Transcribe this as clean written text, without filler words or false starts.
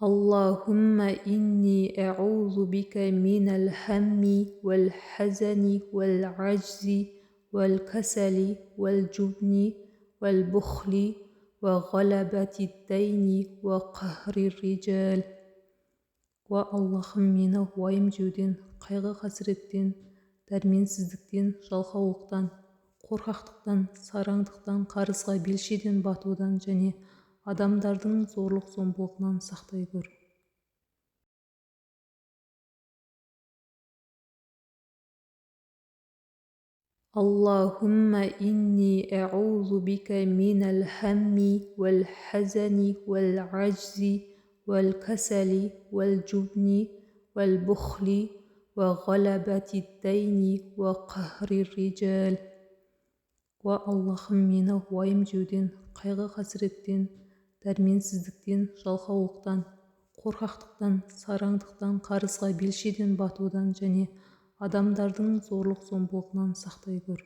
اللهم إني أعوذ بك من الهم والحزن والعجز والكسل والجبن والبخل وغلبة الدين وقهر الرجال. Уа Аллахым, мені уайым жеуден, қайғы-қасіреттен, дәрменсіздіктен, жалқаулықтан, қорқақтықтан, сараңдықтан, қарызға белшеден батудан және адамдардың зорлық-зомбылығынан сақтай көр. اللهم إني أعوذ بك من الهم والحزن والعجز والكسل والجبن والبخل وغلبة الدين وقهر الرجال. Уа Аллахым, мені уайым жеуден, қайғы-қасіреттен, дәрменсіздіктен, жалқаулықтан, қорқақтықтан, сараңдықтан, қарызға белшеден батудан және адамдардың зорлық-зомбылығынан сақтай көр.